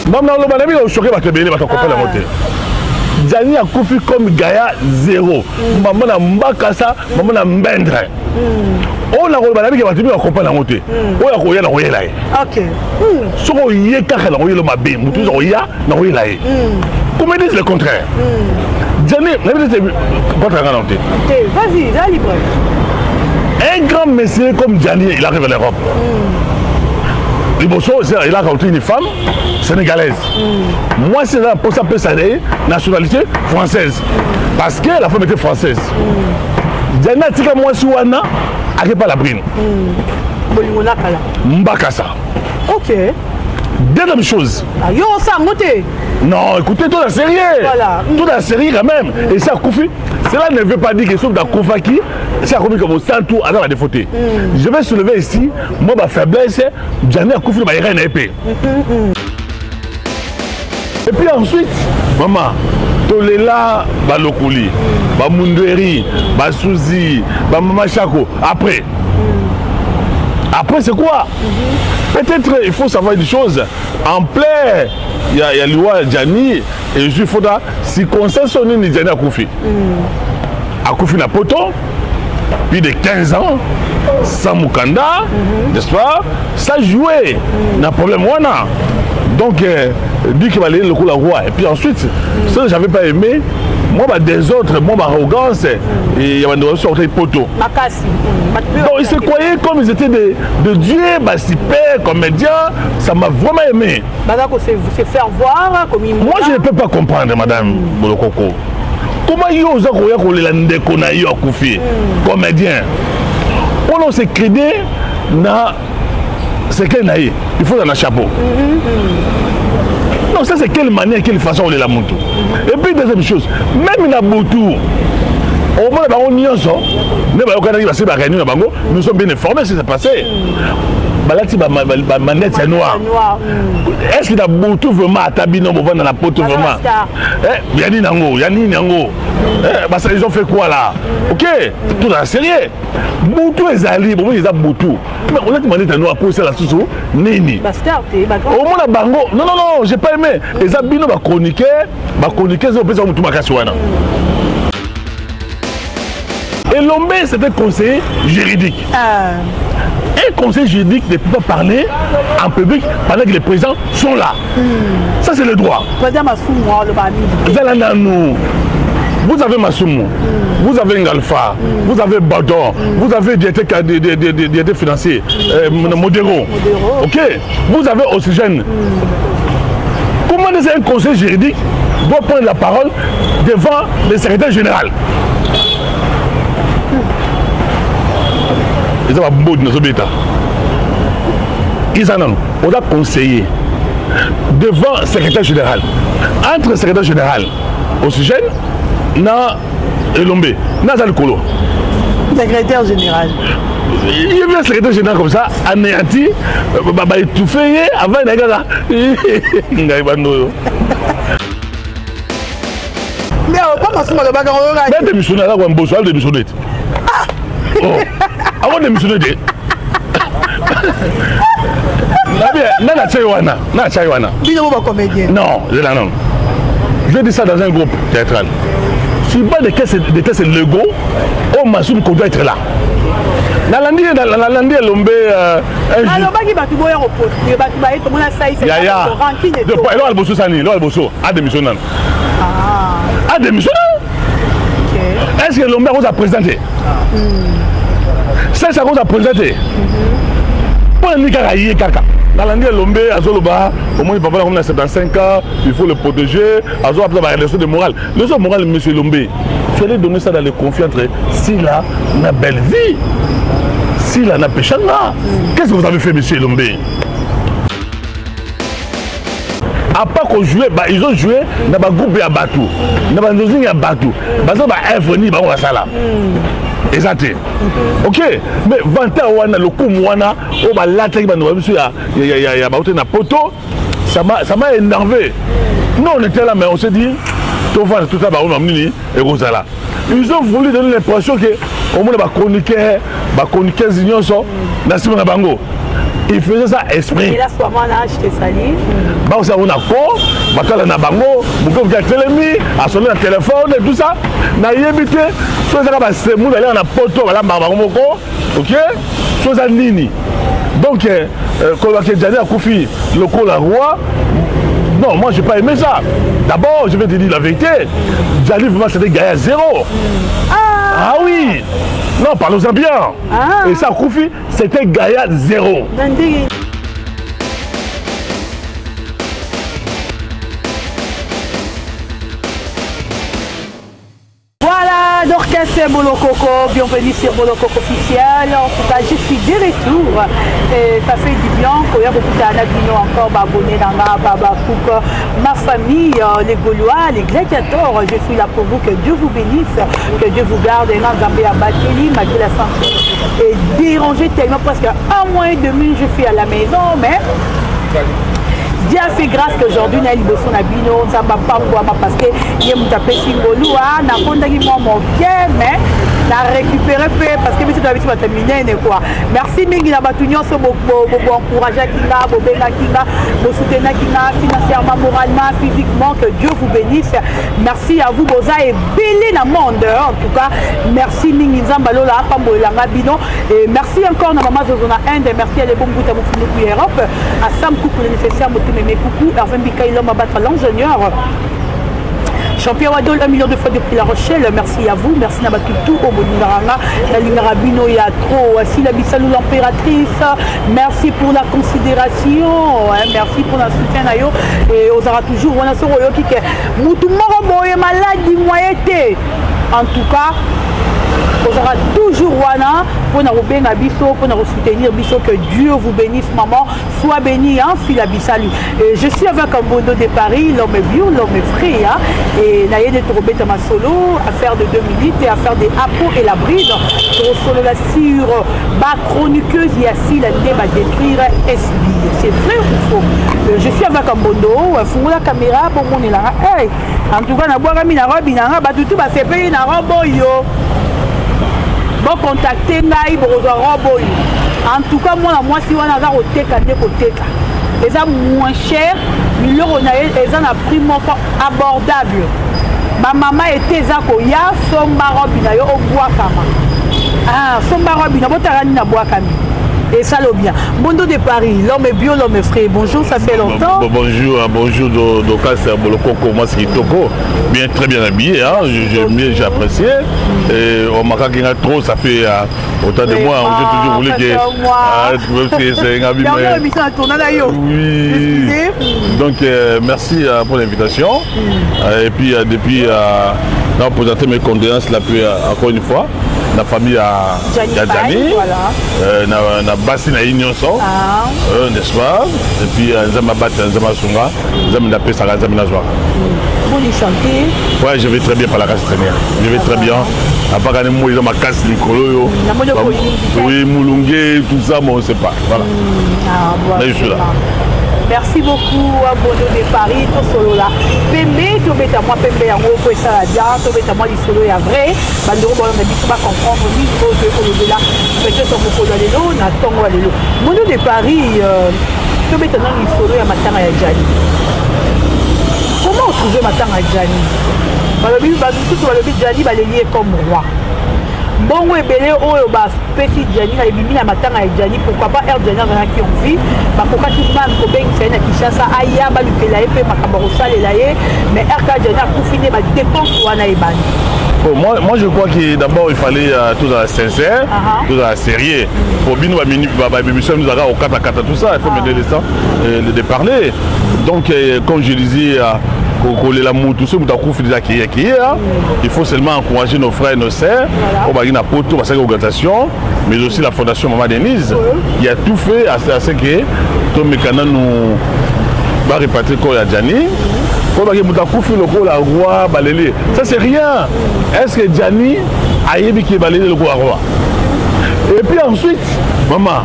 Bamna oloba na bino choqué bato ebele bato kopela yango te. Gianni akufi comme Gaïa zéro. Maman na mbakasa, maman na mbendre. Oyo nakoloba nayebi ke bato mingi bakomprendre yango te. Oyo akoya nakoyela ye. Soki oye kaka nakoyela mabe, moto nyonso akoya nakoyela ye. Qu'on me dise le contraire. Gianni, nayebi te contre nga nango te. Vas-y, za libre. Un grand monsieur comme Gianni, il arrive à l'Europe. Liboso, il a rencontré une femme sénégalaise. Moi, c'est là pour ça apesa ye nationalité française. Parce que la femme était française. Gianni atika mwasi wana ake pa la brine. Bolingo na kala. Mbakasa. Ok. Deuxième chose. Ah, yo osango te. Non, écoutez, tout est sérieux. Voilà. Tout est sérieux quand même. Et ça, Koufi, cela ne veut pas dire que sauf d'Akoufaki, c'est à comme au tout, à la défaut. Je vais soulever ici, moi, ma faiblesse, Gianni Akoufi, ma erreur épée. Et puis ensuite, maman, tolela balokoli, bamundweri, basuzi, bamama chako. Après, après c'est quoi? Peut-être il faut savoir une chose. En plein, il y a Liwa Gianni et je faudra si consensus nini Gianni akufi. Akufi na poto plus de 15 ans sans mukanda, n'est-ce pas? Ça jouait na problème wana. Donc dit qu'il va aller le coup la roi. Et puis ensuite, ça j'avais pas aimé. Moi, bah, des autres, moi, ma arrogance, et il y avait une sorte de poteau. Makasi. Donc, ils se croyaient comme ils étaient des dieux, bah, super, comédiens, ça m'a vraiment aimé. Bah, d'accord, c'est faire voir, comme ils Moi, je ne peux pas comprendre, madame Bolokoko. Comment yo oza koya kolela ndeko na yo akufi, comédien. On s'est crédé na secret na ye, il faut dans le chapeau. Non, ça c'est quelle manière, quelle façon on est la moto. Et puis deuxième chose, même na butu, au moins bango nyonso, ne ba yokanaki basi ba réunion na bango, nous sommes bien informés ce qui s'est passé. Balati ba manette ya noir. Est-ce que na butu vraiment ata bino bovanda na poto vraiment? Eh, ya nini yango, ya nini yango? Eh, bah, ça, ils ont fait quoi là? Ok, tout dans la sérieux. Butu ezali, bon, ils ont butu. Mais on a demandé à nous à poser la sous nini. Ba star te, ba grand. Au moins bango, non non non, j'ai pas aimé. Les abino ba chroniquer, ba chroniquer, ils ont pesa mutu makasi wana. Et Lombe, c'était conseiller juridique. Un conseiller juridique ne peut pas parler en public pendant que les présidents sont là. Ça, c'est le droit. Président Masumu, le bami. Zala nanou. Vous avez Masumu, vous avez Ngalfa, vous avez Badon, vous avez directeur financier, Modero. Modero. Ok. Vous avez Oxygène. Comment est-ce qu'un conseiller juridique doit prendre la parole devant le secrétaire général? Ils ont un beau dinosaure. Ils en ont. On a conseillé devant le secrétaire général. Entre le secrétaire général, Oxygène, na Elombe, na Zalkolo. Secrétaire général. Il y avait un secrétaire général comme ça, anéanti, bah, étouffé, avant il y a un gars. Mais on pas parce qu'on va pas Mais démissionner là, on bosse, démissionner. Oh. Avant démissionner. Nana Tchaywana, Nana Tchaywana. Bino ba comédien. Non, je la non. Je dis ça dans un groupe théâtral. Sur base de tests légaux, on m'assume qu'on doit être là. Nalandi, nalandi elombe un jour. Alobaki bato boya kopostuler, bato baye tomona saïsa, Ya, ya. rancune et De tout. quoi, eloko ya liboso esali, eloko ya liboso, a démissionné nanu. Ah. A démissionné. Ok. Est-ce que Elombe akoza présenté? Saïsa akoza présenté? Mpo na nini kaka ye kaka? Nalandi Elombe azoloba, omoni papa na komi na 75 ans, il faut le protéger, azoba mpenza ba leçon de morale. Leçon de morale, monsieur Elombe, tu allais donner ça dans les conflits entre Sila na Bellevue, Sila na Peshanga. Qu'est-ce que vous avez fait, monsieur Elombe? À part qu'on jouait, bah, ils ont joué dans le groupe ya Batou, dans le nozing ya Batou. Bah, ça, bah, F, ni, bah, on va ça là. Exact. Ok, mais 20 ans, wana, le coup, wana, oh, bah, là, t'as dit, bah, nous, monsieur, ya, ya, ya, ya, ya, bah, on était na poto, ça m'a énervé. Nous, on était là, mais on s'est dit, tout va, tout ça, bah, on a mis, et Rosala. Ils ont voulu donner l'impression que, au moins, bah, chroniqueur, bah, chroniqueur, ils sont, na sima na bango. Il faisait ça esprit. Bakosala yango na ko batala na bango moke moke atelemi asone na telefone et tout ça. Nayebi te so ezaka basemule aleka na poto balambaka bango moko, ok, so eza nini. Donc koloba ke Gianni akufi lokola roi, non, moi j'ai pas aimé ça. D'abord, je vais te dire la vérité, Gianni vraiment c'était gars à zéro. Ah, ah oui, non, parlons-en bien. Ah. Et ça akufi, c'était Gaïa zéro. Voilà, Dorcas Bolokoko, bienvenue sur Bolokoko officiel. En tout cas, je suis de retour. Et ça fait du bien. Il y a beaucoup d'anabino encore, abonnés dans ma Baba Fouk, ma famille, les Gaulois, les gladiateurs. Je suis là pour vous. Que Dieu vous bénisse, que Dieu vous garde. Et Nzambe abateli, malgré la santé est dérangée tellement, presque 1 mois et demi, je suis à la maison, mais Dieu a fait grâce qu'aujourd'hui, na liboso na bino, Nzambe apambwama parce que ye moto apesi ngolu, ah, nakondaki mwa moke, mais na récupéré pe parce que biso toza biso bato minene quoi. Merci mingi na bato nyonso boencourageaki nga, bobengaki nga, bosoutenaki nga financièrement, moralement, physiquement. Que Dieu vous bénisse. Merci à vous, boza ebele na monde. En tout cas, merci mingi, Nzambe alola apambolelanga bino. Et merci encore na mama Zozo na Inde, merci à Lebo Mbuta Mofunuku ya Europe, à Sam Koukou le nécessaire, Motumeme Koukou, Hervé Mbika Ilom Abatra l'ingénieur. Champion Wadol, 1 million de fois depuis La Rochelle, merci à vous, merci Nabatutu, Oboningaranga, Nalingarabino, il y a trop, Sila Bissalou l'impératrice, merci pour la considération, hein, merci pour la soutien na yo, et on aura toujours, on a ce royo qui est Moutou Moro Boye malade, moyen. En tout cas, on aura toujours wana pour nous benga biso, pour nous soutenir biso, que Dieu vous bénisse maman, sois bénie, hein, Sila Bissalou. Et je suis avec un Bondo de Paris, l'homme est bio, l'homme est frais, hein, et naye de Robert solo, affaire de 2 minutes et affaire des Apo et la bride. Pour solo la sur ma chroniqueuse Yassi la va détruire SB. C'est vrai ou faux? Je suis avec un Bondo, fous la caméra pour mon là. Hey, en tout cas, na boira mi na robe na ba tout ba sepeli na robe yo. Bon contacter ngai bokozwa robe oyo. En tout cas, moi moi si wana za koteka nde koteka. Eza moins cher, biloko na ye eza na prix moko abordable. Ba mama ete eza koya somba robe na yo obwakama. Ah, somba robe na botaka nini na bwakami. Et ça le bien. Bondo de Paris, l'homme est bio, l'homme est frais. Bonjour, ça fait longtemps. Bon, bonjour, hein, bonjour Dorcas Bolokoko, moi c'est Kitoko. Bien, très bien habillé, hein, j'ai apprécié. Et on m'a trop, ça fait autant de mois. J'ai toujours voulu que. Ah, c'est un habit, Dernière émission à tourner d'ailleurs. Oui. Excusez. Donc merci pour l'invitation. Et puis depuis, on présenté mes condoléances là, puis, encore une fois. La famille à Gianni Gianni, Paye, voilà. Na basi na union so. Ah. N'est-ce pas? Et puis Nzamba Bat, Nzamba Sunga, Nzamba na pesa, Nzamba na zwa. Bonne santé. Ouais, je vais très bien par la grâce du Seigneur. Je vais très bien. À part quand moi ils ont ma casse likolo yo. La mode Bah, politique. oui, Moulungue, tout ça, bon, on sait pas. Voilà. Ah, bon, Là, je suis là. Merci beaucoup à Bondo de Paris, tout solo là. Pembe, tu mets à moi Pembe en haut, pour ça la bien, tu mets à moi du solo ya vrai. Bandoro, bon, on a dit tu vas comprendre, oui, il faut que au delà. Peut-être on peut aller là, on attend aller là. Bondo de Paris, tu mets dans du solo ya matanga ya Gianni. Comment trouver matanga ya Gianni? Balobi, balobi, tout balobi Gianni, ba lier comme roi. Bongo ebele oyo ba petit Gianni na ebimi na matanga ya Gianni, pourquoi pas Air Gianni azalaki en vie, bakokaki même kobengisa ye na Kinshasa, aya balukela ye mpe makambo ya kosalela ye, mais RK Gianni akufi nde ba dépense wana ebandi. Bon, moi je crois que d'abord il fallait tout à sincère, tout à sérieux. Pour bien nous, bah, émission, nous avons au 4 à 4 tout ça, il faut me donner le temps de parler. Donc comme je disais, kolela mutu, soki moto akufi déjà qui est, qui est, hein. Il faut seulement encourager nos frères et nos sœurs. Voilà. Au Bagui na poto, parce que organisation, mais aussi la fondation Maman Denise, qui a tout fait à ce que Tomekana nous va répatrier corps ya Gianni. Ko baki moto akufi lokola roi balele. Ça c'est rien. Est-ce que Gianni ayebi ki balele lokola roi? Et puis ensuite, maman,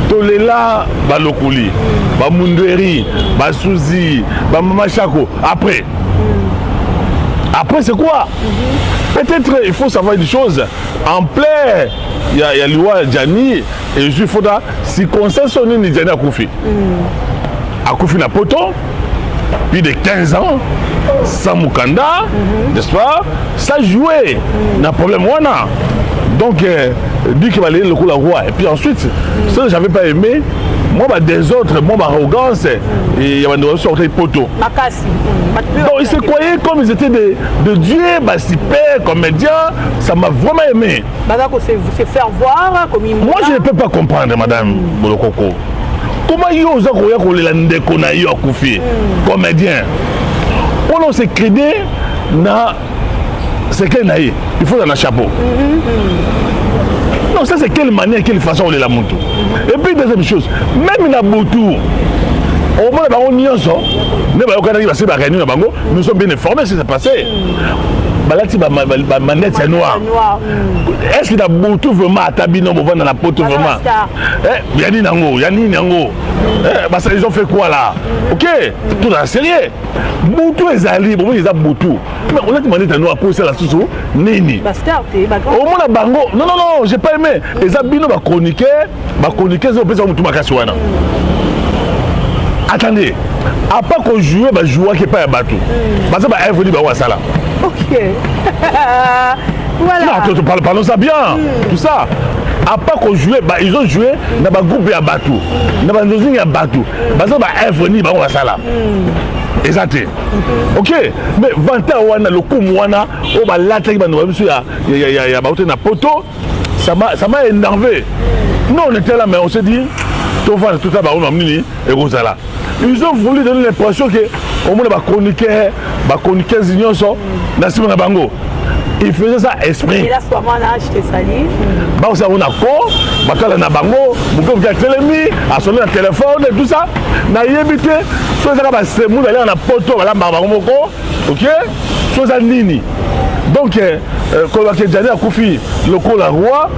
tolela balokoli, ba mundweri, ba suzi, ba mama chako. Après, après c'est quoi? Peut-être il faut savoir une chose. En plein, il y a, il y a Liwa Gianni, Ezwi fota circonstance oyo nini Djani akufi. Akufi na poto plus de 15 ans sans mukanda, n'est-ce pas? Ça jouait na problème wana. Donc dit que baleli lokola roi. Et puis ensuite, ce que j'avais pas aimé, moi bah, des autres, moi bah, arrogance, et il y avait une sorte de poteau. Makasi. Donc ils se croyaient comme ils étaient des dieux, bah, super, comédiens, ça m'a vraiment aimé. Baza ko se faire voir comme Moi je ne peux pas comprendre, madame Bolokoko. Comment yo oza koya kolela ndeko na yo akufi, comédien? On s'est crédit na secret na ye, il faut dans chapeau. Non, ça c'est quelle manière, quelle façon on est la moto. Et puis deuxième chose, même na butu, au moins bango nyonso, ne ba yokanaki basi ba réunion na bango, nous sommes bien informés ce qui s'est passé. Balati ba manette ya noir. Est-ce que na butu vraiment ata bino bovanda na poto vraiment? Eh, ya nini yango, ya nini yango? Eh, bah, ils ont fait quoi là? Ok, tout dans la sérieux. Butu ezali, bon eza butu. Mais on a demandé ta noir pour ça la sous nini. Au moins bango, non non non, j'ai pas aimé. Eza bino ba chroniqueur, ba chroniqueur zo pesa mutu makasi wana. Attendez, à part qu'on joue, ba jouer qui pas ya bato. Baza ba œuvre ba wasala. Ok. Voilà. Non, parlons ça bien, tout ça. À part qu'on jouait, bah, ils ont joué dans le groupe ya bato. Dans le nzonzing ya bato. Baza ba œuvre ni ba wasala. Exact. Ok, mais vanta wana lokumu wana o ba lataki ba no biso ya ya ya ya ba na poto, ça m'a énervé. Nous on était là mais on s'est dit tout va tout ça ba on nini et kozala. Ils ont voulu donner l'impression que au moins ba chroniqueur, ba chroniqueurs nyonso na sima na bango. Ils faisaient ça esprit. Et là, là, je te salue. Bah, on a ko, bakala na bango, muko ki telemi, a sonné na téléphone et tout ça. Na yebi te, so ezaka ba semu d'aller na poto bala bango moko, OK? So za nini. Donc quand Djani akufi lokola roi,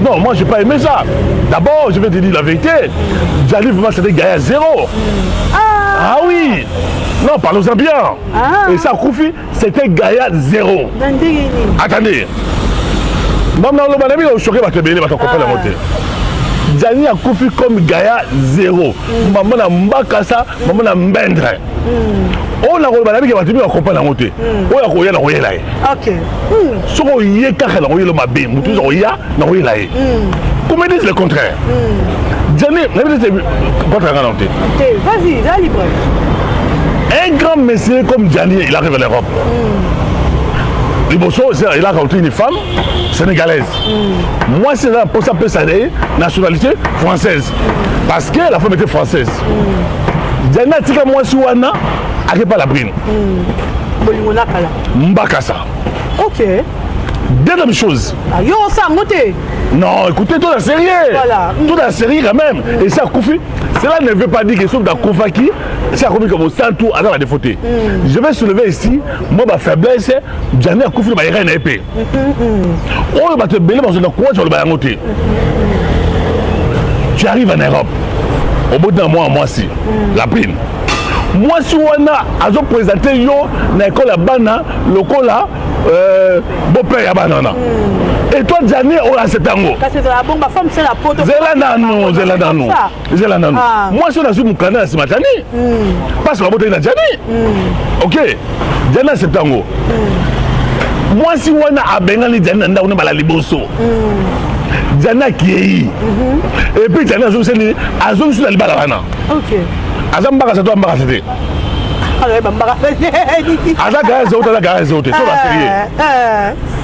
non, moi j'ai pas aimé ça. D'abord, je vais te dire la vérité. Djani vraiment c'était gagné à zéro. Ah oui. Non, parlons-en bien. Et ça akufi, c'était Gaïa zéro. Attendez. Maman, le madame, il a choqué parce que il va comprendre la montée. Djani akufi comme Gaïa zéro. Maman na mbakasa, maman na mbendre. On a madame qui va te comprendre la montée. On a koya na koyela ye. Ok. Soko ye kaka na koyela mabe, mutu zo ya na koyela ye. Comment disent le contraire? Djani, contre la montée. Vas-y, vas libre. Un grand monsieur comme Djani, il arrive à l'Europe. Liboso, il a rencontré une femme sénégalaise. Moi, c'est là pour ça peut nationalité française. Parce que la femme était française. Djani atika mwasi wana, akepa la brine. Mbakasa. Ok. Deuxième chose. Ah, yo, ça a monté. Non, écoutez, tout est sérieux. Voilà. Tout est sérieux quand même. Et ça, Koufi, cela ne veut pas dire que sauf Koufaki, c'est comme comme tout à la défaut. Je vais soulever ici, moi, ma faiblesse, Djani akufi, ma reine épée. Oh, va te belé dans une quoi, tu vas le monter. Tu arrives en Europe, au bout d'un mois, moi, si, la prime. Moi, si on a, a présenté yo, na école à Bana, lokola, beau-père ya banana. Et toi, Djani, on a cet angle. Parce que la bombe, ma femme, c'est la pote. Zela nanu, zela nanu. Zela nanu. Moi, si on a su mon canal, c'est ma Djani. Parce que la beauté de Djani. Ok. Djani, c'est tango. Moi, si on a abengani Djani, on a la liboso. Djani akei. Et puis, Djani, a zo sur la libala. Ok. Aza mbaka, c'est toi mbaka, c'était. Aza gaya zéro, aza gaya zéro, c'est sérieux.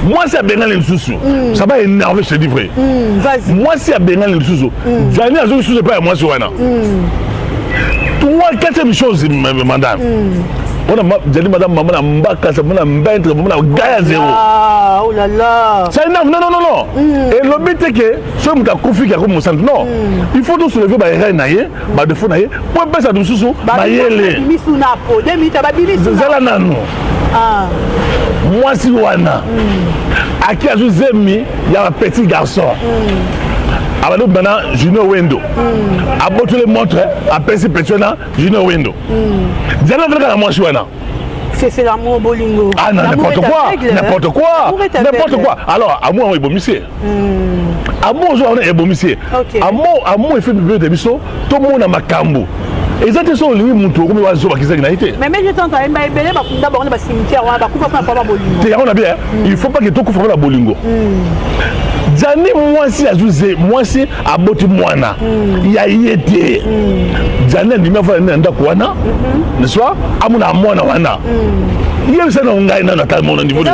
Moi, c'est abengani lisusu. Ça va énerver, je te dis vrai. Vas-y. Moi, c'est abengani lisusu. Djani azo lisusu pas moi sur wana. Trois, quatrième chose, madame. On a dit madame, maman, na mbaka, ça maman, mbendre, maman, na gaya zéro. Ah, oh là là. Ça énerve, non, non, non, non. Et le but est que, ce qui a confié qui a comme non. Il faut tout soulever, bah, reine, bah, défaut, naie, pour passer à nous sous, bah, yélé. Zela nanu. Moi, si wana. À qui a joué zemi, il y a un petit garçon. Abado maintenant Junior Wendo. Aboto les montres, a pesi petiona Junior Wendo. Diana veka na mwasi wana. C'est l'amour bolingo. Ah non, n'importe quoi, n'importe quoi, n'importe quoi. Alors, amour ebomisi ye. Amour ozo wana ebomisi ye. Amour, amour efe bibele de biso, tomona makambo. Eza te so olingi motu okomi wazoba kizaki na ye te. Mais mais je tente ayemba ebele bakunda bango na ba cimetière wana bakufa mpona mpona bolingo. Te yango na bien, il faut pas que tokufa mpona bolingo. Jani mwasi azuze mwasi aboti mwana ya ye te. Jani andimi afanda na ndako wana, n'est-ce pas? Amona mwana wana. Yebisa na ngai nano ata mona niveau de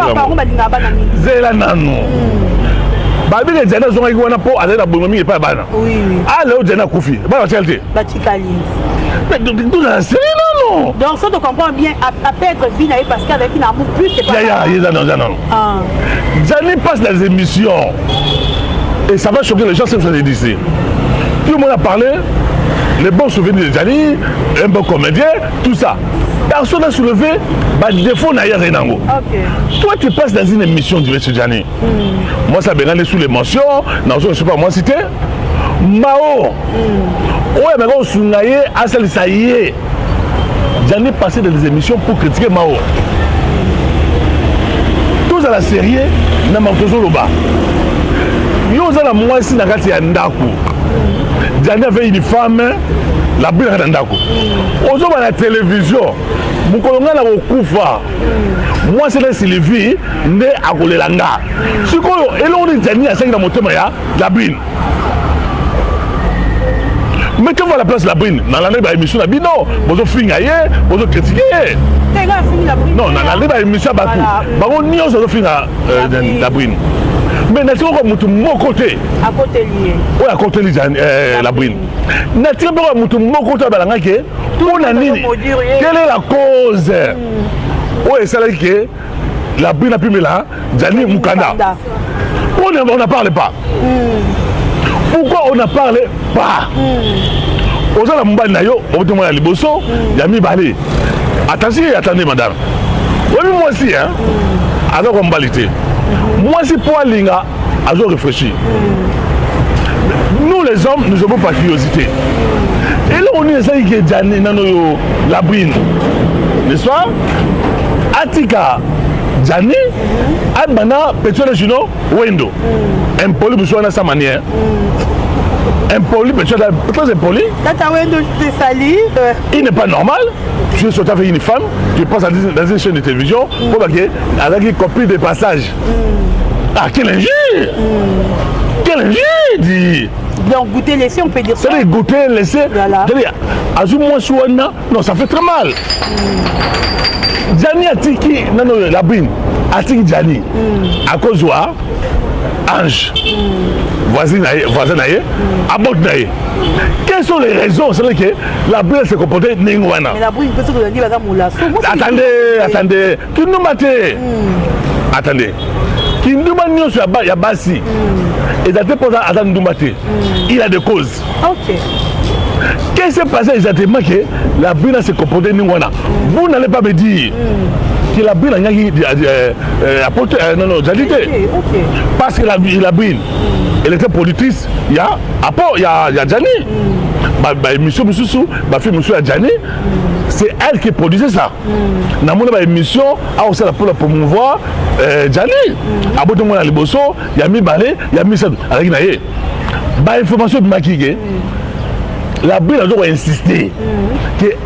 zela nano. Babike Jani azongaki wana mpo azali na bolingo mingi epai ya bana. Ah lelo Jani akufi, bana batikali te. Batikali. Mais tozala sérieux nano. Donc so to comprend bien à perdre vie na ye parce qu'azalaki na amour plus que ya ya eza nano eza nano. Jani passe dans les émissions et ça va choquer les gens si vous allez dire. Tout le monde a parlé les bons souvenirs de Jani, un bon comédien, tout ça. Personne n'a soulevé bah, défaut na ye nango. Toi tu passes dans une émission du monsieur Jani. Moi ça bengani sous les mentions, je ne sais pas moi cité. Mao. Oyo ameka kosunga ye asalisa ye. Jani passé dans des émissions pour critiquer Mao. Tozala sérieux na makambo tozoloba. Yo oza na mwasi na kati ya ndako. Jani avait une femme la brune na kati ya ndako. Ozoba na télévision mokolo ngai na kokufa mwasi na Sylvie nde akolela nga. Sikoyo eloko nini Jani asalaki na motema ya la brune? Mettez-vous à la place de la brune. Nalandi ba émission na bino, bozo finga ye, bozo critiquer ye. Non, nalandi ba émission ya bato. Bango nyonso bazo finga la brune. Mais natika kaka motu moko te oyo akoteli la brune. Natika mpe kaka motu moko te abalangaki ke mpona nini, quelle est la cause oyo esalaki ke la brune apimela Jani mokanda? On n'en parle pas. Pourquoi on n'en parle pas? Oza na mobali na yo, oboti mwana ya liboso, ya mibale. Attention, attendez madame. Oyebi mwasi aza kwa mobali te. Mwasi mpo alinga azo réfléchir. Nous les hommes, nous avons pas curiosité. Eloko nini esalaki ke Jani nano oyo la brune, n'est-ce pas, atika Jani abana petit Juno Wendo impoli biso wana sa manière impoli, petit très impoli. Tata Wendo, je te salue. Il n'est pas normal. Tu es sorti avec une femme, tu passes dans une chaîne de télévision pour que avec une copie de passage. Ah, quelle injure! Quelle injure, dit. Donc goûter, laisser, on peut dire ça. C'est-à-dire goûter, laisser. Voilà. C'est-à-dire, azwi mwasi wana, non, ça fait très mal. Jani atiki, non, non, la brune, atiki Jani. Akozwa Ange. Voisine na ye, voisin na ye, aboti na ye. Quelles sont les raisons? C'est que la brune se comportait ndenge wana. Mais la brune, peut-être que vous avez molaso. Attendez, attendez. Kindumba te. Attendez. Kindumba nyonso ya basi. Eza te mpo aza ndumba te. Il a des causes. Qu'est-ce qui s'est passé exactement que la brune se comportait ndenge wana? Vous n'allez pas me dire que la brune anyaki apporté, non, non, Jani te. Parce que la brune, elle était productrice, il y a apport, il y a Jani. Ba émission mosusu, ba film mosusu ya Jani, c'est elle qui produisait ça. Namoni ba émission aosala mpona promouvoir Jani. Aboti mwana liboso, ya mibale, ya misato, azalaki na ye. Ba information ebimaki ke la brune azo koinsister ke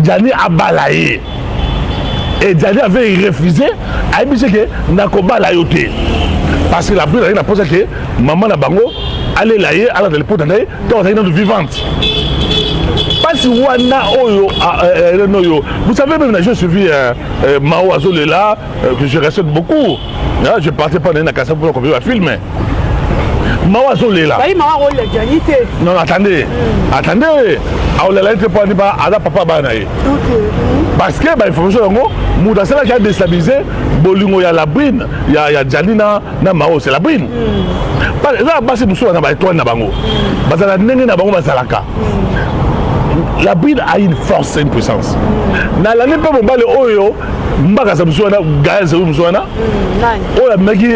Jani abala ye et Jani avait refusé, ayebisi ke nakobala yo te, parce que la brune azalaki na mposa ke mama na bango alela ye, alata lipota na ye ntango azalaki nano vivante. Mpasi wana oyo oyo, vous savez, même na j'ai suivi Mao azolela, que je respecte beaucoup. Ah, je partais pas na kasa pour copier film. Mao azolela. Non, attendez, attendez, aolela ye te mpo ani ba aza papa bana ye, parce que bainformation yango moto asalaki adéstabiliser bolingo ya la brune ya Jani na Mao, c'est la brune. Eza na basi mosusu na baétoile na bango, bazala ndenge na bango bazalaka. La brune a une force, une puissance. Nalandi mpe mobali oyo mbakasa mosusu wana, gael seru mosusu wana oyo amemaki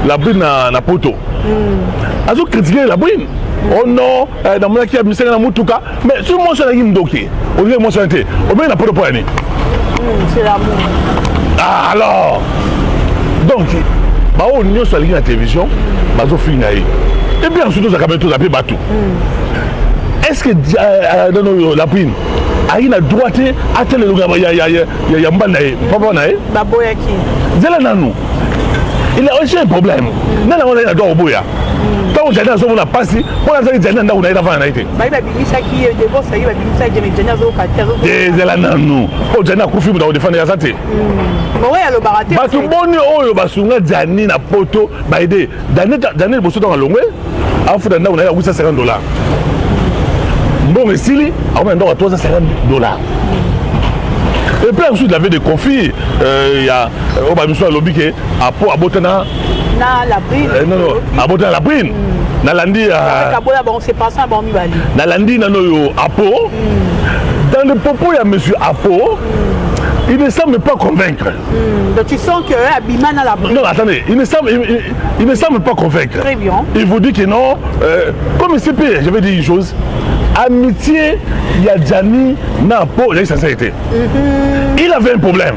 la brune na poto, azocritiquer la brune: oh non, namonaki amisenga na mutuka. Mais soki mwasi azalaki ndoki, olingi mwasi wana te, omeki na poto mpo ya nini? C'est l'amour. Ah, alors donc baoyo nyonso alingi na télévision bazofinga ye. Et puis ensuite tozalaka mpe, toza mpe bato. Est ce que nono oyo Labrune ayaki na droit te atala elongo ya mobali na ye, papa na ye? Baboyaki. Nzela nanu, il a aussi un problème. Nani yango azali na droit koboya ntango Jani azomona mpasi mpo azali Jani na ndako na ye, nafanda na ye te? Bayi babimisaki ye divorce, ayi babimisaki Jani, Jani azoyoka te. Ezala nanu mpo Jani akufi, moto akodefendre aza te. Oyo alobaka te. Bato boni oyo basunga Jani na Poto, baede Jani liboso ntango alongwe, afuta ndako na ye akwisa 50 $, mbongo esili, akomi na ndako ya 350 $. Et puis ensuite, il avait des conflits. Il y a oyo bamiso alobi ke apo abotana na Labrune. Non, non, abotana Labrune. Nalandi kabola bango, séparation ya bango mibale. Nalandi nano oyo apo, dans le propos ya monsieur Apo, il ne semble pas convaincre. Donc tu sens que abima na Labrune. Non, attendez, il ne semble pas convaincre. Très bien. Il vous dit que non, comme CP, je vais dire une chose, amitié, il y a Gianni, na Apo, il y a une sincérité. Il avait un problème.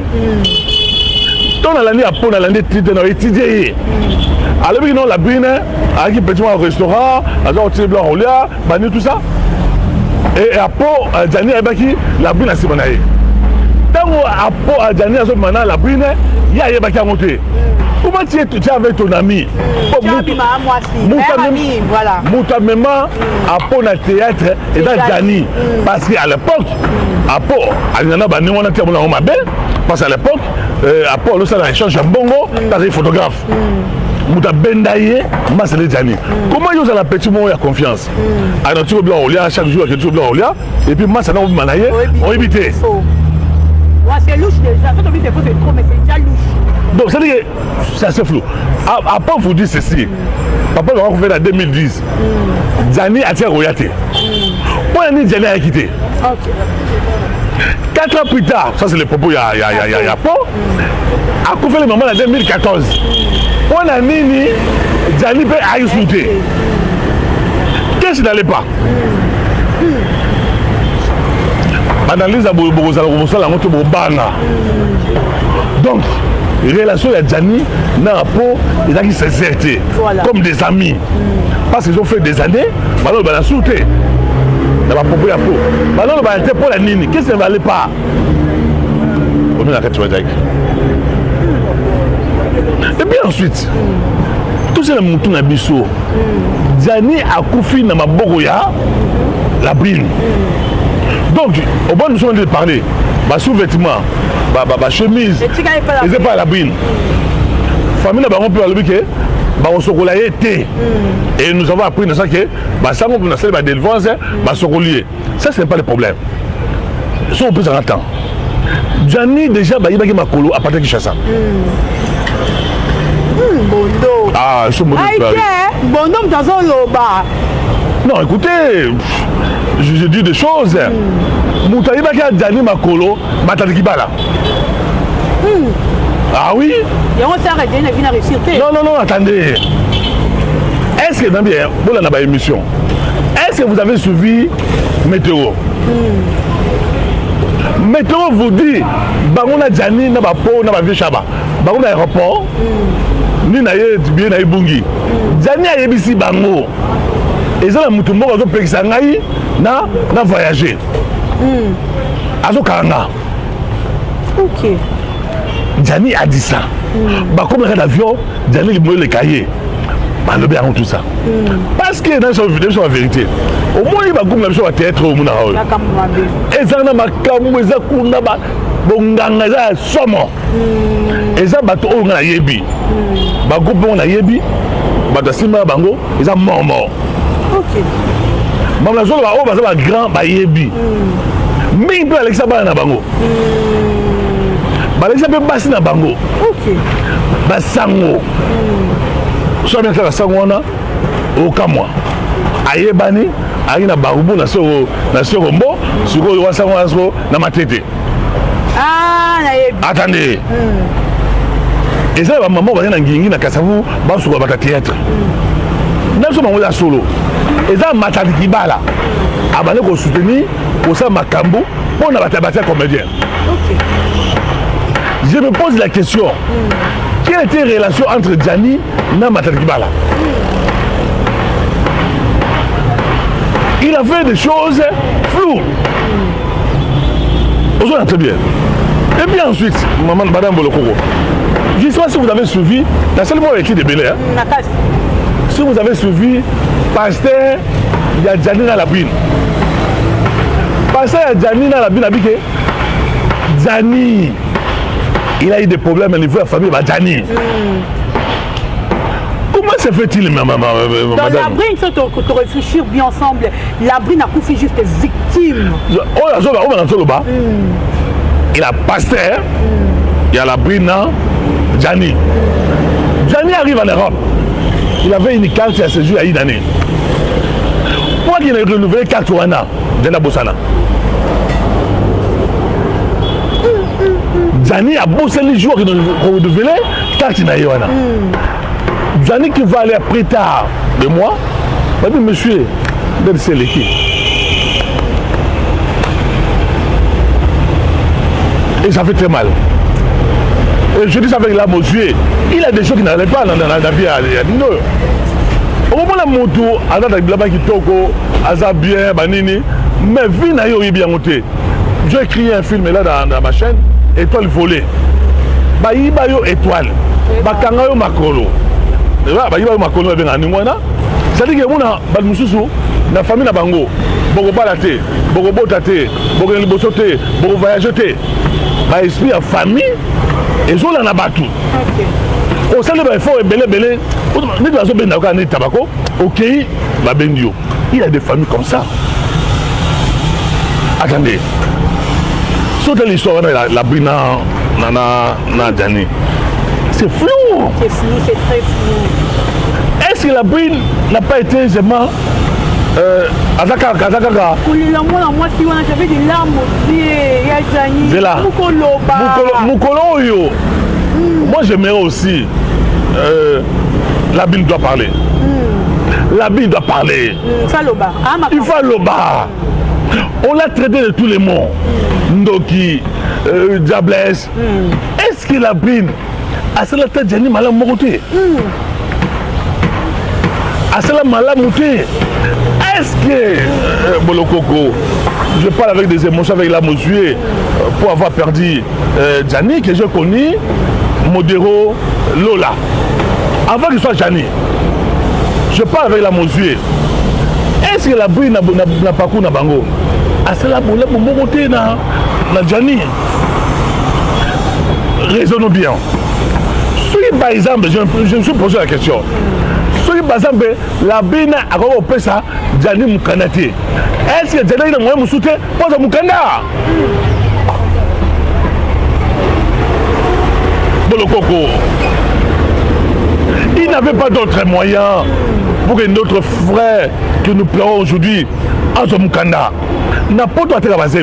Tant nalandi Apo, nalandi titre, na étudié ye. Alobi non, Labrune, ayaki petit au restaurant, aza kotia biloko kolia, bani tout ça. Et Apo, Gianni ayebaki Labrune na nsima na ye. Ntango Apo, Gianni azobima na Labrune, ye ayebaki yango te. Comment tu es avec ton ami? Moto amema Apo na théâtre eza Gianni, parce que à l'époque Apo alinga na bandenge wana te, amona yango mabe, parce que à l'époque Apo alosala échange ya mbongo, azali photographe. Moto abenda ye masele Gianni. Comment yo ozala petit moko ya confiance, anati biloko kolia chaque jour, aketi biloko kolia, et puis masa na obima na ye, oyebi te? Ouais, c'est louche déjà. Quand on dit des fois c'est trop, mais c'est déjà louche. Donc, c'est-à-dire que c'est assez flou. Après, vous dit ceci. Papa va faire en 2010. Gianni a tiré royauté. Pourquoi Gianni a quitté? 4 ans plus tard, ça c'est le propos, il y a, il y a, il y a, il y a pas. A coupé le maman en 2014. On a nini, Gianni peut insulter. Qu'est-ce qui n'allait pas? Analyse ya boye, bokozala kosala yango te, bobanga. Donc relation ya Gianni na Apo ezalaki sincère te, comme des amis, parce qu'ils ont fait des années. Baloloba na su te na bapropos ya po baloloba te. Mpo na nini? Qu'est-ce qui ne valait pas omi na kati bazalaki? Et puis ensuite, tosala motu na biso, Gianni akufi na maboko ya Labrune. Donc au bon, nous sommes en train de parler basous-vêtements, bachemise eza pas Labrune. Famille na bango mpe balobi ke bakosokola ye te. Et nous avons appris na ça ke basango mpe nasali badélivrance, basokoli ye. Ça, ce n'est pas le problème. So opesaka temps, Gianni déjà bayibaki makolo à partir de Kinshasa. Bondo. Ah, so Bondo. Bondo moto azoloba. Non, écoutez, je dis des choses. Moto ayibaki Gianni makolo Matadi Kibala. Ah oui. Yango sara Gianni na vie na réussir te. Non, non, non, attendez. Est-ce que dans bien bolanda ba émission, est-ce que vous avez suivi Météo? Météo vous dit bango na Gianni na bapo na bavie Shaba, bango na aéroport ni na ye bien na ebungi. Gianni ayebisi bango eza na motu moko azopekisa ngai na voyager, azokanga. Gianni a dit ça. Bakomaka na avion, Gianni limoyo eleka ye, balobi yango tout ça, parce que na biso ya vérité, omoni bagroupe na biso ya théâtre oyo omonaka oyo eza na makambo, eza kuna bonganga, eza ya somo. Eza bato oyo nga nayebi, bagroupe moko nayebi, bato asimba bango, eza mort mort. Mamu nazoloba oyo baza bagrand, bayebi mingi mpe balekisa bana na bango, balekisa mpe basi na bango basango. So abinaka sango wana, okamwa, ayebani, ayaki na barubu na Sorombo. Sikoyo wasango wana siko na Matete. Attendez, eza na bamama baza na ngingi na Kasavu, basuka bata théâtre na biso, bango eza solo. Eza Matadi Kibala abandi kosoutenir, kosala makambo mpo na bato ya batia comédien. Ok. Je me pose la question, quelle était la relation entre Gianni et Matadi Kibala? Il a fait des choses floues. Ozona très bien. Et puis ensuite, maman, madame Bolokoko, je ne sais pas si vous avez suivi, la seule moi écrit des bélés. Hein? Si vous avez suivi, pasteur, il y a Gianni dans la brine. Pasteur, il y a Gianni dans la brine, habité. Gianni, il a eu des problèmes au niveau de la famille, bah, Gianni. Comment se fait-il, maman, Dans madame? La brine, il faut te réfléchir bien ensemble. La brine a couché juste victime. Oh, la zone, oh, la zone, là-bas. Il a pasteur, il y a la brine, Gianni. Gianni arrive en Europe. Il avait une carte à ce jour il y a une année. Pourquoi il a renouvelé carte Wana, Gianni Bossana? Gianni a bossé les jours qui ont renouvelé carte Wana. Gianni qui va aller plus tard de moi, va dire monsieur, c'est l'équipe. Et ça fait très mal. Et je dis ça avec l'âme aux yeux. Il a des choses qui n'allaient pas dans la vie à Nino. Au moment où la moto, aza bien, banini, mais vie n'a eu bien monté. J'ai créé un film là dans ma chaîne, Étoile volée. Ba yiba yo étoile. Ba kanga yo makolo. Ba yiba yo makolo ba benga ningwana. C'est-à-dire que mona ba mususu na famille na bango. Boko bala te, boko bota te, boko liboso te, boko voyager te. Ba esprit ya famille ezola na batu. Osali ba effort ebele ebele, neti bazobenda kaka neti tabako, okei babendi yo. Il y a des familles comme ça. Attendez. Saute l'histoire, la brina, nana, na, Gianni. C'est flou. C'est flou, c'est très flou. Est-ce que la brine n'a pas été vraiment Azaka, Azaka. Kolela mwana mwasi wana, j'avais des larmes aux yeux, ya Gianni. Zela. Mukolo ba. Mukolo, mukolo oyo. Moi j'aimerais aussi, la Bible doit parler. La Bible doit parler. Faloba. Ah, ma Il faut loba. On l'a traité de tous les mots. Ndoki, diablesse. Est-ce que la Bible a cela tête Gianni malam mokote? A cela malam mokote? Est-ce que Bolokoko, je parle avec des émotions, avec l'âme aux yeux, pour avoir perdu Gianni, que j'ai connu, Modero, Lola. Avant qu'il soit Gianni, je parle avec l'âme aux yeux. Est-ce que la brune n'a pas connu Bango? A cela, Mokote na Gianni. Raisonnons bien. Si par exemple, je me suis posé la question. Si par exemple, la brune a compris ça, Gianni Mukanda te. Est-ce que Gianni n'a moyen de soutenir pour Mukanda? Bolokoko. Il n'avait pas d'autre moyen pour que notre frère que nous pleurons aujourd'hui, Azo Mukanda, n'a pas droit à la base.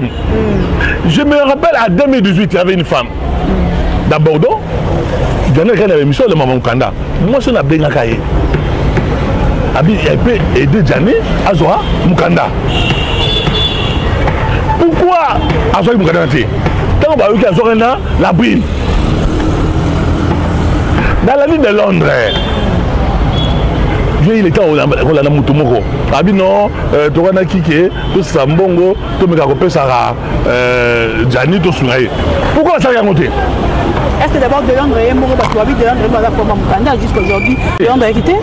Je me rappelle en 2018, il y avait une femme dans Bordeaux. Gianni avait une émission de Maman Mukanda. Moi, je n'ai pas de Abi, elle peut aider Gianni à Zoa Mukanda. Pourquoi Azoa Mukanda? Tant que vous avez la brine. Dans la ville de Londres, il était au Landa Mutumoko. Abi non, Torana Kike, tout ça mbongo, tout me kakopé Sarah Gianni, tout Sungaye. Pourquoi ça a monté? Est-ce que d'abord de Londres et Moro, parce que de Londres et Moro, Mukanda jusqu'aujourd'hui, de Londres a quitté?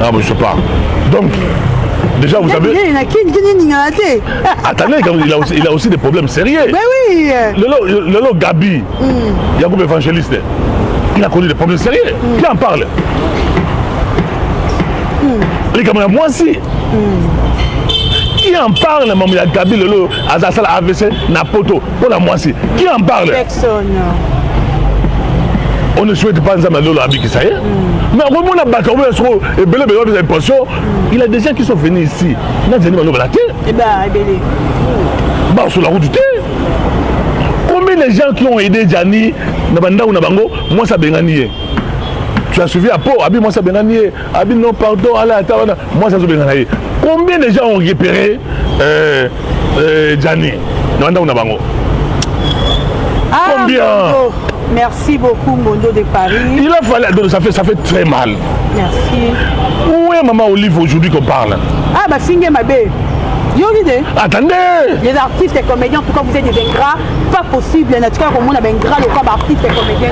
Ah, mais je sais pas. Donc, déjà, vous avez. Il y a qui, qui, qui, qui, qui, qui. Attendez, il a aussi des problèmes sérieux. Mais oui. Le Gabi, Yacoub évangéliste, il a connu des problèmes sérieux. Qui en parle? Les camarades, moi aussi. Qui en parle, maman, il y a Gabi, Lolo, Azasala, AVC, Napoto, pour la moitié. Qui en parle? Personne. On ne souhaite pas Nzambe Lolo Abiki, ça y est. Mais au moment où la bataille, on est et Belé, Belé, Belé, pension, il y a des gens qui sont venus ici. N'a jamais la terre. Eh ben, eh ben, Bah, sur la route du thé. Combien de gens qui ont aidé Gianni, Nabanda ou Nabango, moi ça bengani. Tu as suivi à Pau, Abi, moi ça bengani. Abi, non, pardon, allez, attends, moi ça bengani. Combien de gens ont repéré Gianni, Nabanda ou Nabango? Ah, Combien? Mondo. Merci beaucoup, Mondo de Paris. Il a fallu. Donc, ça fait très mal. Merci. Où est maman Olive aujourd'hui qu'on parle? Ah, bah, Finge Mabe. Yo, idée. Attendez. Les artistes et comédiens, en tout cas, vous êtes des ingrats. Pas possible. En tout cas, comme on a un ingrat, le cas artiste et comédien.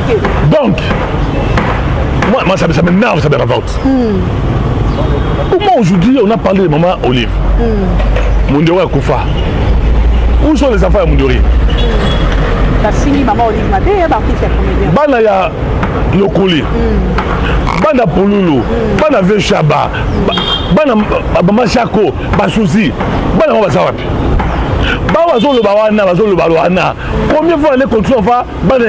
Donc, moi, ça m'énerve, ça me révolte. Comment aujourd'hui on a parlé de maman Olive? Mundori akufa. Où sont les enfants ya Mundori? Bafingi maman Olive Mabe, hein, artiste et comédien. Bana ya Lokoli, bana Pululu, bana Veshaba, bana Mama Shako, basusi bana ngo baza wapi? Bawa bazoloba wana, bazoloba wana. Combien fois aller continuer enfin bana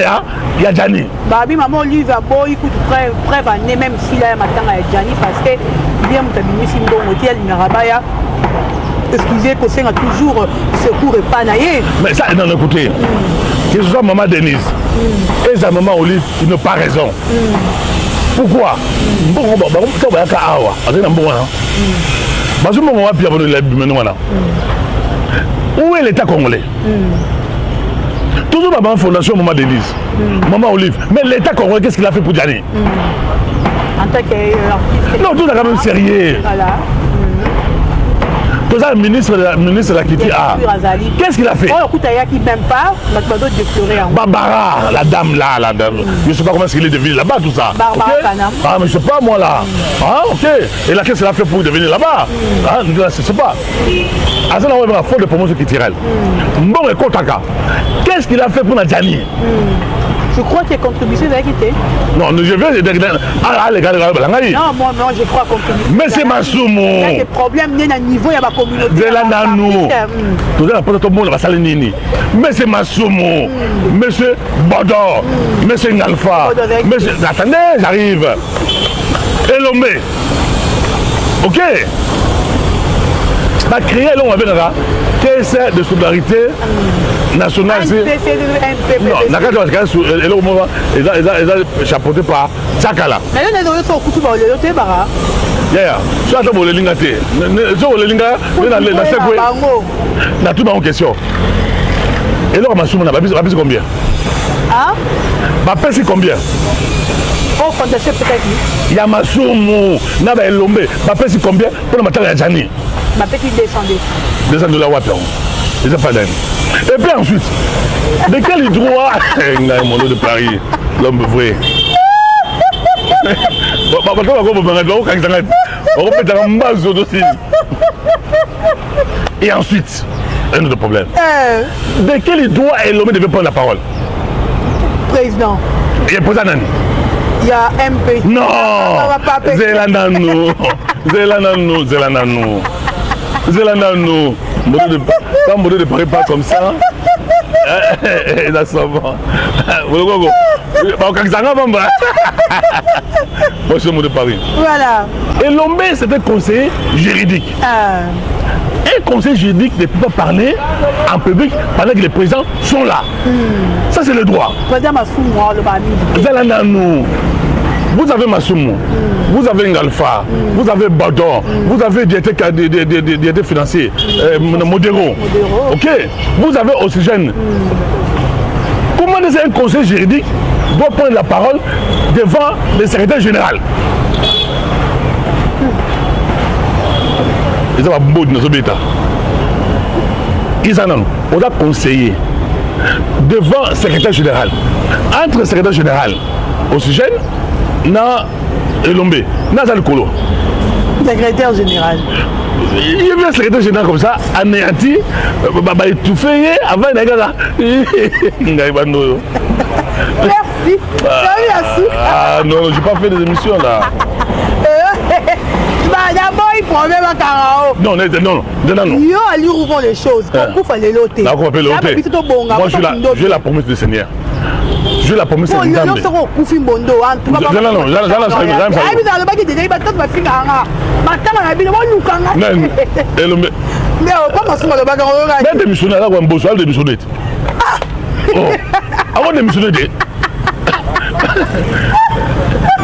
ya Jani? Babi maman Olive aboyi kutu preuve ane même si la ya matanga ya Jani, parce que bien moto abimisi mbongo te, alingaka baya excusez kosenga toujours secours epa na ye. Mais ça, non, écoutez, que ce soit maman Denise et sa maman Olive, ils n'ont pas raison. Pourquoi? Mbongo ntango bayaka awa, azali na mbongo wana, bazwi mbongo wapi ya bimeno wana? Où est l'État congolais? Toujours maman fondation, maman Denise, maman Olive, mais l'État congolais, qu'est-ce qu'il a fait pour Gianni? En tant qu'artiste. Non, tout est quand même sérieux. Voilà. Toza ministre de la culture. Ah. Qu'est-ce qu'il a fait? Oyo kuta ayaki même pas, bato bazodéplorer yango. Barbara, la dame là, la dame. Je ne sais pas comment est-ce qu'il est devenu là-bas, tout ça. Barbara Ok. Kana. Ah, mais je sais pas, moi là. Ah, ok. Et là, qu'est-ce qu'elle a fait pour devenir là-bas? Ah, je ne sais pas. Aza na oyo fonds de promotion culturelle. Mbongo ekotaka. Qu'est-ce qu'il a fait pour Nadjani? Je crois que contribution ezalaki te. Non, je vais. Ah, les gars, les gars, les gars. Non, moi, non, je crois contribution. Mais c'est Masumu. Il y a des problèmes né na niveau ya bacommunauté. Zela nanu. Toza na mposa tomona basali nini. Monsieur Masumu, monsieur Bodor, monsieur Ngalfa, Bodor avec- monsieur. Attendez, j'arrive. Elombe. Ok. Bacréer elongo babengaka caisse de solidarité nationale. Non, na kati ya eloko moko eza chapeauté par Tsakala. Mais yo nazo so okutu baolelo te baka. Yaya, so ata bolelinga te, so bolelinga nde nasekwe. Bango. Natuni bango question: eloko Masumu na bapesi combien? Ah. Bapesi combien? Oh, fondation peut-être. Ya Masumu na baelombe, bapesi combien mpona matanga ya Jani? Bapesi 200. 200 $ wapi? Yango eza pas dingue. Et puis ensuite, de quel droit? Ngai Mondo de Paris, l'homme vrai, bato bakobomanga, bakokangisa ngai, bakopetaka mbazo tosi. Et ensuite, un autre problème: de quel droit Elomé devait prendre la parole? Président. Et président nani? Il y a MP. Non, zela nanu, zela nanu, zela nanu, zela nanu. Mondo de, quand Mondo de Paris parle comme ça, eza somo. Bolokoko bakokangisa nga pamba. Monsieur Mondo de Paris. Voilà. Elombe, c'était conseiller juridique. Un conseiller juridique ne peut pas parler en public pendant que les présidents sont là. Ça, c'est le droit. Président Masumu aloba mingi. Zela nanu. Vous avez Masumu, vous avez Ngalfa, vous avez Badon, vous avez directeur financier, Modero. Modero. Ok. Vous avez Oxygène. Comment est-ce qu'un conseil juridique doit prendre la parole devant le secrétaire général? Eza babodi nazobeta eza nano oza conseiller devant secrétaire général. Entre secrétaire général Oxygène na Elombe, naza likolo. Secrétaire général. Il y avait un secrétaire général comme ça, anéanti, baétouffe ye avant na ye kaka ngai bando oyo. Merci. Salut la soupe. Ah non, j'ai pas fait des émissions là. D'abord, il problème akanga o. Non, non, non, non, non. Yo ali rouvant les choses. Kokufa lelo te. Nakokufa mpe lelo te. Biso tobonga. Moi, j'ai la promesse du Seigneur, j'ai la promesse ya lelo. Nzambe. Soko okufi mbondo. Non, non, non, ayebi alobaki deja bato bafingaka matanga na bino, bolukanga. Nani? Elombe. Mais pa Masumu alobaka oyoka. Mais démissionné, aza kwa mboso, aza démissionné te. Oh, ako démissionné te.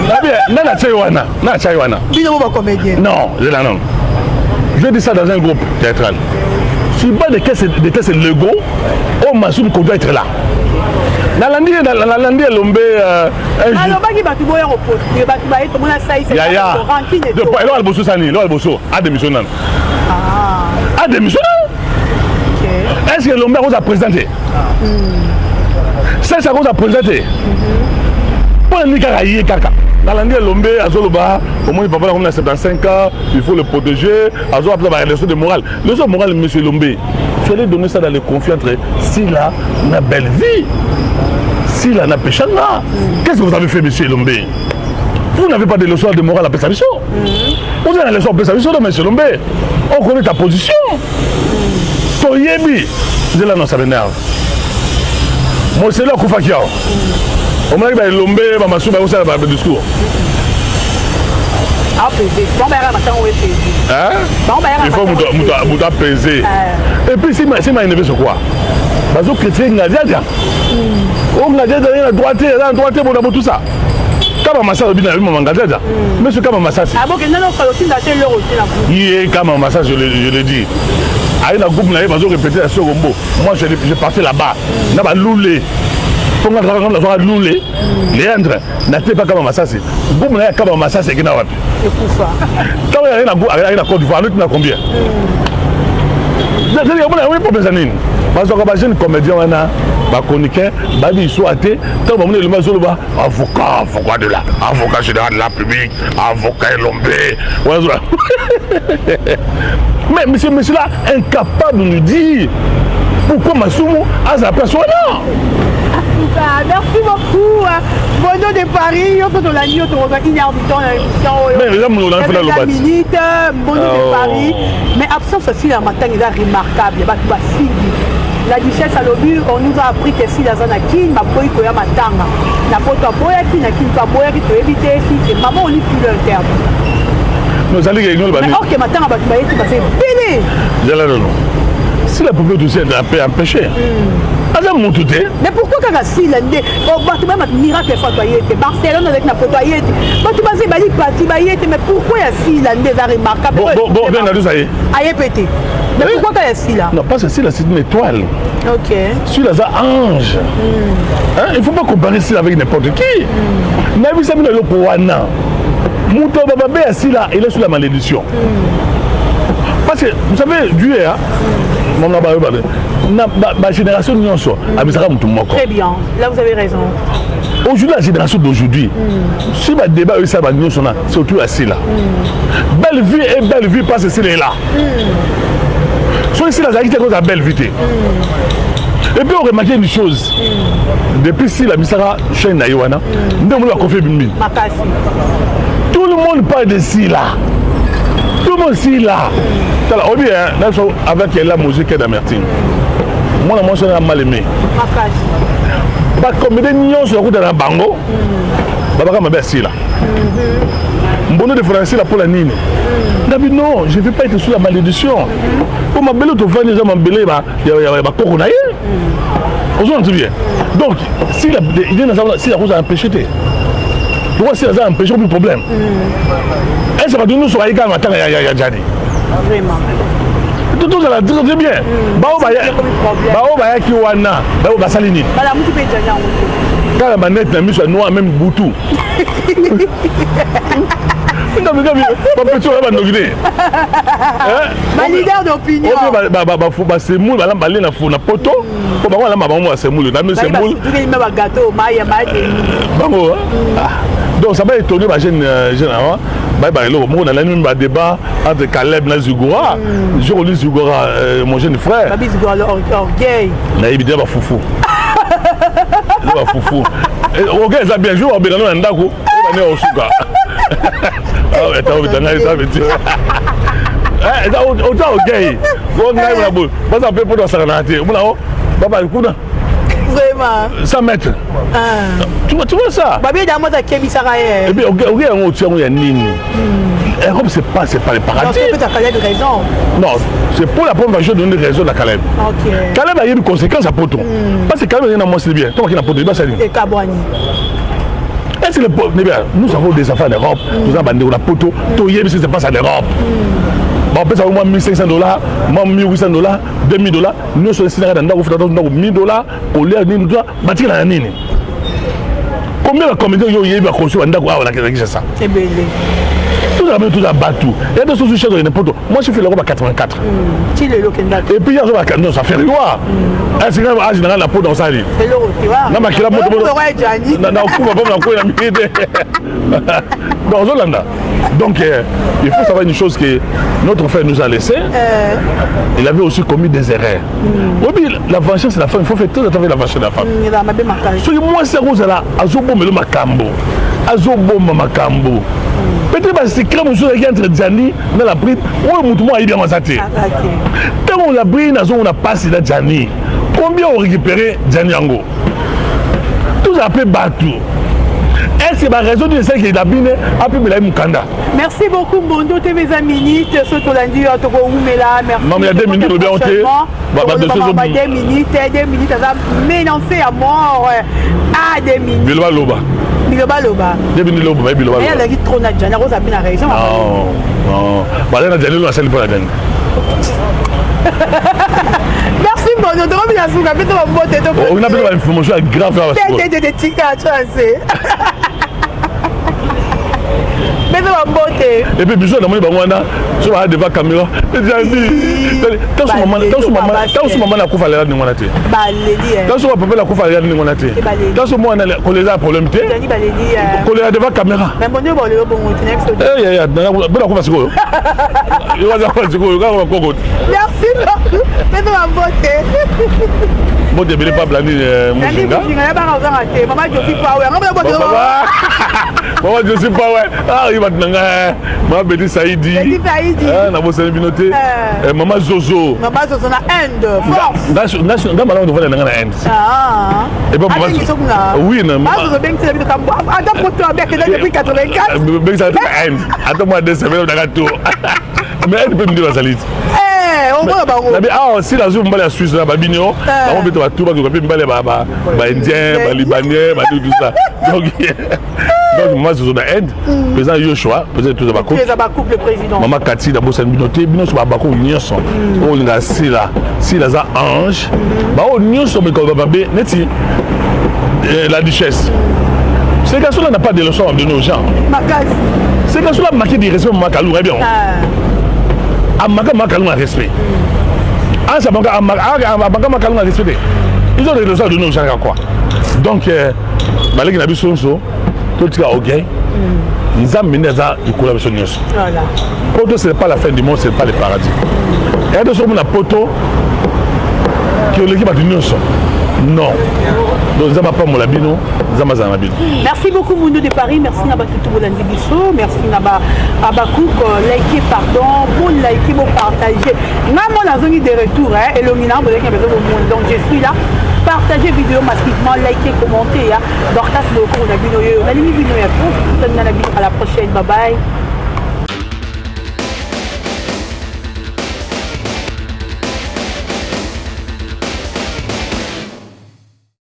Nabi nani atia ye wana? Nani atia ye wana? Bino bo bacomédien. Non, zela, non, je dis ça dans un groupe théâtral sur base de tests légaux oyo Masumu doit être là. Nalandi nalandi Elombe. Alobaki bato boya kopostule, bato baye, tomona saisa. Yaya, eloko ya liboso esani, eloko ya liboso, adémission nano, adémission nano. Est ce que Elombe akozala président te? Saisa akozala président te? Mpo na nini kaka ye kaka? Nalandi Elombe azoloba, omoni papa nakomi na 75 ans, il faut le protéger. Azoba mpenza ba leçon de morale, leçon de morale. Monsieur Elombe, tu allais donner ça dans les conflits entre Sila na Belle Vie, Sila na Peshanga. Qu'est-ce que vous avez fait, monsieur Elombe? Vous n'avez pas de leçon de morale apesa biso. Oza na leçon apesa biso? Non, monsieur Elombe, on connaît ta position, toyebi nzela. Non, ça m'énerve. Moseli akufaki awa, omonaki baelombe bamasu bakosala badiscours. Il faut moto apese. Et puis si ma énervé, c'est quoi? Bazocritiquer Ngadiadia, o Ngadiadia aza na droit te, aza na droit te, bona bo tout ça. Kama Masasi alobi na mama Ngadiadia, monsieur Kama Masasi, ye Kama Masasi, je le dis, aye na groupe na ye, bazorépéter ya Sokombo. Moi, je partais là-bas na balule mpo nga nazwaka lule Leandre na te pa Kama Masasi. Groupe na ye ya Kama Masasi ekenda wapi? Ntango ayaki na Côte d'Ivoire, aloti na combien? Omona yango problème eza nini? Bazwaka bajeune comédien wana, bachroniqueur, bayebi histoire te. Ntango bamoni Elombe azoloba avocat, avocat de la avocat général de la République, avocat Elombe wana, mais monsieur là, incapable de nous dire pourquoi Masumu aza place wana. Merci beaucoup. Bono de Paris, yo tolandi yo, tokozwa une heure du temps na émission oyo. Mais eza monoko na fela loba. Minute Bono de Paris. Mais absence aussi ya matanga eza remarquable. Bato bafingi. La duchesse alobi, on nous a appris que Sila aza na Kine, baboyi koya matanga. Na poto aboyaki, na Kine mpe aboyaki, toyebi te si c'est maman oli plus interne. Ozali ke Mais ok, matanga bato bayeti, baza ebele. Zala nono. Sila pouvait aussi être empêché. Aza mutu te. Mais pourquoi kaka Sila nde bato bama miracle fato aye te, Barcelone azalaki na poto aye te, bato baza ebali pati baye te, mais pourquoi ya Sila nde eza remarquable? Bon, bien, na aye. Aye pe te. Mais pourquoi kaka ya Sila? Non, parce que Sila, c'est une étoile. Sila aza ange. Hein? Il faut pas comparer Sila avec n'importe qui. Nayebisa bino eloko wana, moto bababe ya Sila, il est sous la malédiction. Parce que vous savez, Dieu, hein, na bagénération nyonso amisaka motu moko. Très bien, là vous avez raison. Aujourd'hui, la génération d'aujourd'hui, si badébat oyo esala banyonso na surtout ya Sila, Belle Vie et Belle Vie parce que Sila est là. Soki Sila azalaki te, kozala Belle Vie te. Et puis on remarqué une chose, depuis Sila amisaka chaîne na ye wana, nde omoni bakofi ebimi. Tout le monde parle de Sila, tout le monde Sila. Tala obi na biso avec la musique d'amertine, mwana mwasi wana mal aimé, bacomédie nyonso bakutana na bango, babaka mabe ya Sila. Mbono de français la mpola nini nabi? Non, je vais pas être sous la malédiction po mabele tovandi eza mabele ya bakoko na ye. Ozona bien. Donc Sila Sila kozala empêché te. Pourquoi Sila aza empêché? Obi problème est ce bato nyonso bayi kaka matanga ya Jani? Tozala très bien. Bao bayaki wana, bao basali nini? Kaka manete na miso ya noir, même butu bapeti oyo bandoki te. Baleader d'opinion. Basemoule balie na poto po bango alamba bango basemoule na semoule bango. Donc ça va étonner bajeune jeune awa bayeba eloko moko. Nalani meme badébat entre Caleb na Zigora. Je relu Zigora, mon jeune frère. Nayebi te, bafufu eza bafufu. Orgueil eza bien. Jour babengano na ndako oyo bane osuka etanga eza beti ota orgueil o ngai na boye baza mpe mpo basakana te, omona o baba kuna. Vraiment. 100 mètres. Tu vois ça? Babi da moto akebisaka ye. Et puis orgueil yango otia yango ya nini? Europe, c'est pas le paradis. Donc, peut Caleb raison. Non, c'est pour la première fois je donne raison à Caleb. Caleb a eu une conséquence à poto. Parce que Caleb est un bien. Toi qui n'a poto, il va salir. Et Kabwani. Est-ce que le nous avons des enfants en Europe, nous avons des poto, tout y est, ce qui se passe en Europe. Bapesa bango mwa 1500 dollars, mwa 1800 dollars, 2000 dollars, nyonso esilaka na ndako. Futa ndako 1000 dollars, kolia nini, dollars batikala na nini? Combien bacomédien oyo oyebi baconstruire bandako awa na Kinshasa? Ebele. Tozala mpe, tozala bato ya te. Soso cher tokende poto, moi je fais loko ba 84. Ti lelo okenda te. Et puis yazo ba, non, ça fait roi. Est-ce que âge na nga na poto osali Eloko te. Na makila moto Jani. Na okufa mpo na kwela mingi te. Donc ozolanda. Donc il faut savoir une chose, que notre frère nous a laissé, il avait aussi commis des erreurs. Obi la vengeance de la femme, il faut faire très attention avec la vengeance de la femme. Ezala mabe makasi. Soki mwasi yango ozala azobomela makambo, azoboma makambo, peut-être basecret mosusu ezalaki entre Jani na la Brine oyo motu moko ayebi yango aza te. Ntango la Brine azomona mpasi na Jani, combien orécupéré Jani yango? Tozala mpe bato. Est ce que baraison nini esalaki la Brine apimela ye mokanda? Merci beaucoup, Mbondo TV. Eza minute so tolandi yo, tokowumela. Merci. Mama, ya 2 minutes, olobi yango te. Ba 2 minutes, 2 minutes aza menacé ya mort. Ah, 2 minutes. Biloba loba. Biloba loba. 2 minutes loba, baye biloba. Ye alaki trop na Jani, akozala mpe na raison. Non, non, bazali na Jani, lo asali mpo na Jani. Merci Mbondo, tokomi na suka mpe to bambote. Okina mpe bainformation ya grave awa. Te, te, tika chance mpe to bambote. Et puis biso namoni bango wana so baa devant caméra, Jani, ntango so mama nakufa alela ndenge wana te. Baleli. Ntango so bapapa nakufa alela ndenge wana te. Ntango so mwana kolela problème te, kolela devant caméra. Mais Mbondo, bolelo bongo te na biso. Mpe nakufa sikoyo, waza sikoyo kaka bakoko. Merci beaucoup, mpe to bambote. Mbote ebele, pabla nini. Mujinga yabaka ozanga te, mama Josi Pawe yango. Mama Josi Pawe, ah, ye bato na ngai, mama Beti Saidi. Beti Saidi. Nabosani bino te, mama Zozo. Mama Zozo na Inde, force. Nga malamu tovanda na nga na Inde. Et bon, mama, oui, na mama Zozo bengisela bino kambo ata poto abekenda depuis 84. Bengisela na Inde ata mwa 2 semaines naka tour, mais Inde mpe mindi bazali ti. Omona bango. Nabi awa si nazwi mibali ya Suisse na babini o bango mpe batu bakoka mpe mibali ya baindien, balibanais, batu tout ça. Donc mama Zozo na Inde, président Yoshua, président toza bacouple. Bacouple, président. Mama Kati, nabosani bino te, bino nyonso babako nyonso oyo olinga Sila. Sila aza ange. Baoyo nyonso mekolo bababe neti la duchesse, ce garçon-là n'a pas de leçon à donner aux gens. Makasi. Ce garçon-là manquait de respect, Mama Kalunga, bien. Amaka Mama Kalunga respect. Ah, ça manque, amaka Mama Kalunga respect. Ils ont des leçons à donner aux gens, quoi. Donc, baleki na biso nyonso, totika orgueil. Nzambe nde aza likolo ya biso nyonso. Poto, ce n'est pas la fin du monde, ce n'est pas le paradis. Eya te soki omona poto ki oleki bato nyonso, non. Donc Nzambe apambola bino, Nzambe azala na bino. Merci beaucoup, Mundo de Paris. Merci na batutu bolandi biso. Merci na ba abakouk. Likez, pardon, bon, likez, bon, partagez. Nga mo nazongi de retour, hein, elongi na boleki na besoin monde. Donc je suis là. Partagez vidéo massivement, likez, commentez, hein. Dorcas Loko na bino yo. Nalingi bino ya trop. À la prochaine. Bye bye.